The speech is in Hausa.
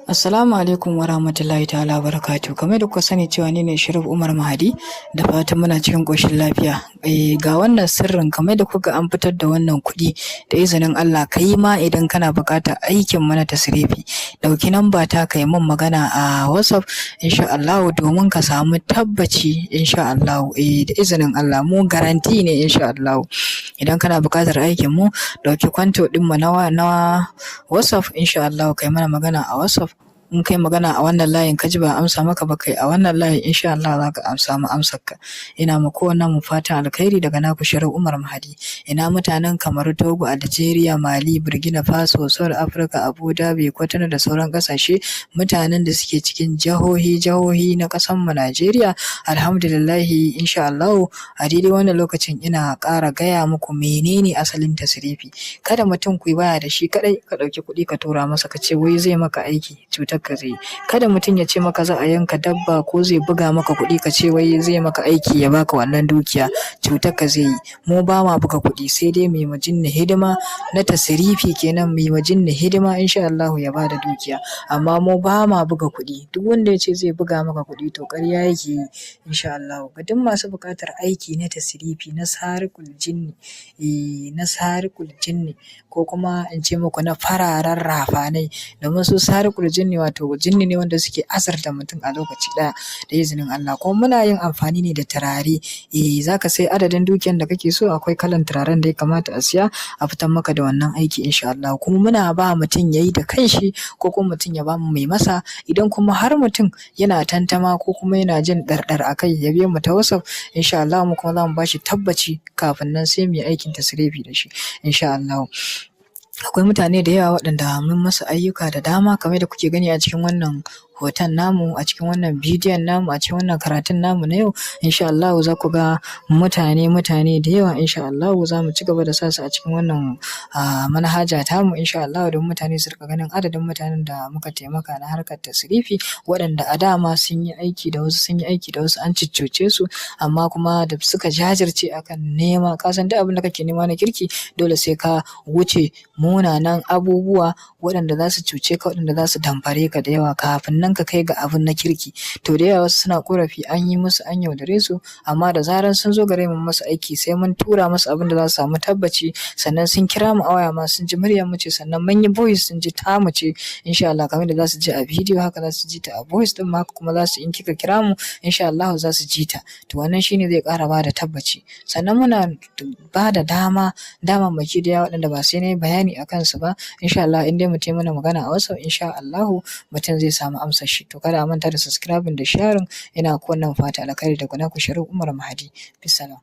Assalamu alaikum wa rahmatullahi ta'ala barakatuh. Kamar da kuka sani cewa ni ne Sharif Umar Mahadi, da fatan muna cikin ƙoshin lafiya. Ga wannan sirrin, kamar da kuka an fitar da wannan kuɗi, da izinin Allah kai ma idan kana buƙatar aikin mana tasrifi, ɗauki namba ta kai mun magana a WhatsApp insha Allah domin ka samu tabbaci insha Allah. Da izinin Allah mu garanti ne insha Allah. Idan kana buƙatar aikin mu, ɗauki kwanto ɗin mu na WhatsApp insha Allah, kai mana magana a WhatsApp. In kai magana a wannan layin ka ji ba amsa maka ba, kai a wannan layin insha Allah za ka samu amsar ka. Ina ma kowannen mu fatan alkhairi daga naku Sharif Umar Mahadi. Ina mutanen Kamaru, Togo, Algeria, Mali, Burkina Faso, South Africa, Abu Dhabi, Kwatano da sauran ƙasashe, mutanen da suke cikin jihohi jihohi na ƙasar mu Najeriya. Alhamdulillahi, insha Allah a daidai wannan lokacin ina ƙara gaya muku menene asalin tasrifi. Kada mutum ku yi waya da shi kaɗai ka ɗauki kuɗi ka tura masa ka ce wai zai maka aiki, cutar ka zai yi. Kada mutum ya ce maka za a yanka dabba ko zai buga maka kuɗi ka ce wai zai maka aiki ya baka wannan dukiya, cutar ka zai yi. Mu ba ma buga kuɗi, sai dai mu yi ma jinni hidima na tasrifi kenan, mu yi ma jinni hidima insha Allahu ya bada dukiya, amma mu ba ma buga kuɗi. Duk wanda ya ce zai buga maka kuɗi, to ƙarya yake yi insha Allahu. Ga duk masu buƙatar aiki na tasrifi na sarikul jinni, na sarikul jinni, ko kuma in ce muku na fararen rafanai, domin su sarikul jinni wato jinni ne wanda suke azurta mutum a lokaci ɗaya da izinin Allah. Kuma muna yin amfani ne da turare. Zaka sai adadin dukiyan da kake so, akwai kalan turaren da ya kamata a siya a fitar maka da wannan aiki insha Allah. Kuma muna ba mutum yayi da kanshi ko kuma mutum ya bamu mai masa. Idan kuma har mutum yana tantama ko kuma yana jin ɗarɗar a kai, ya biyo mu ta WhatsApp insha Allah, mu kuma zamu bashi tabbaci kafin nan sai muyi aikin tasrifi da shi insha Allah. Akwai mutane da yawa waɗanda mun masu ayyuka da dama kamar yadda kuke gani a cikin wannan hoton namu, a cikin wannan bidiyon namu, a cikin wannan karatun namu na yau insha Allahu. Za ku ga mutane mutane da yawa insha Allahu. Za mu ci gaba da sa su a cikin wannan manhaja tamu insha Allahu, don mutane su riƙa ganin adadin mutanen da muka taimaka na harkar tasrifi, waɗanda a da ma sun yi aiki da wasu, sun yi aiki da wasu, an cuccuce su, amma kuma da suka jajirce akan nema. Ka san duk abin da kake nema na kirki, dole sai ka wuce munanan abubuwa waɗanda za su cuce ka, waɗanda za su damfare ka da yawa, kafin nan ka kai ga abun na kirki. To da yawa wasu suna ƙorafi an yi musu, an yaudare su, amma da zaran sun zo gare mu musu aiki, sai mun tura musu abin da za su samu tabbaci, sannan sun kira mu a waya ma sun ji muryar mu ce, sannan mun yi voice sun ji tamu ce insha Allah. Kamar yadda za su ji a bidiyo, haka za su ji ta a voice ɗin ma, haka kuma za su, in kika kira mu insha Allahu, za su ji ta. To wannan shine zai ƙara bada tabbaci. Sannan muna ba da dama damammaki da yawa waɗanda ba sai na yi bayani a kansu ba insha Allah. In dai mutum ya mana magana a WhatsApp, insha Allahu mutum zai samu amsar shi. To kada a manta da subscribing da sharing. Ina kowannen fata alkhairi daga naku Sharif Umar Mahadi. Bisalam.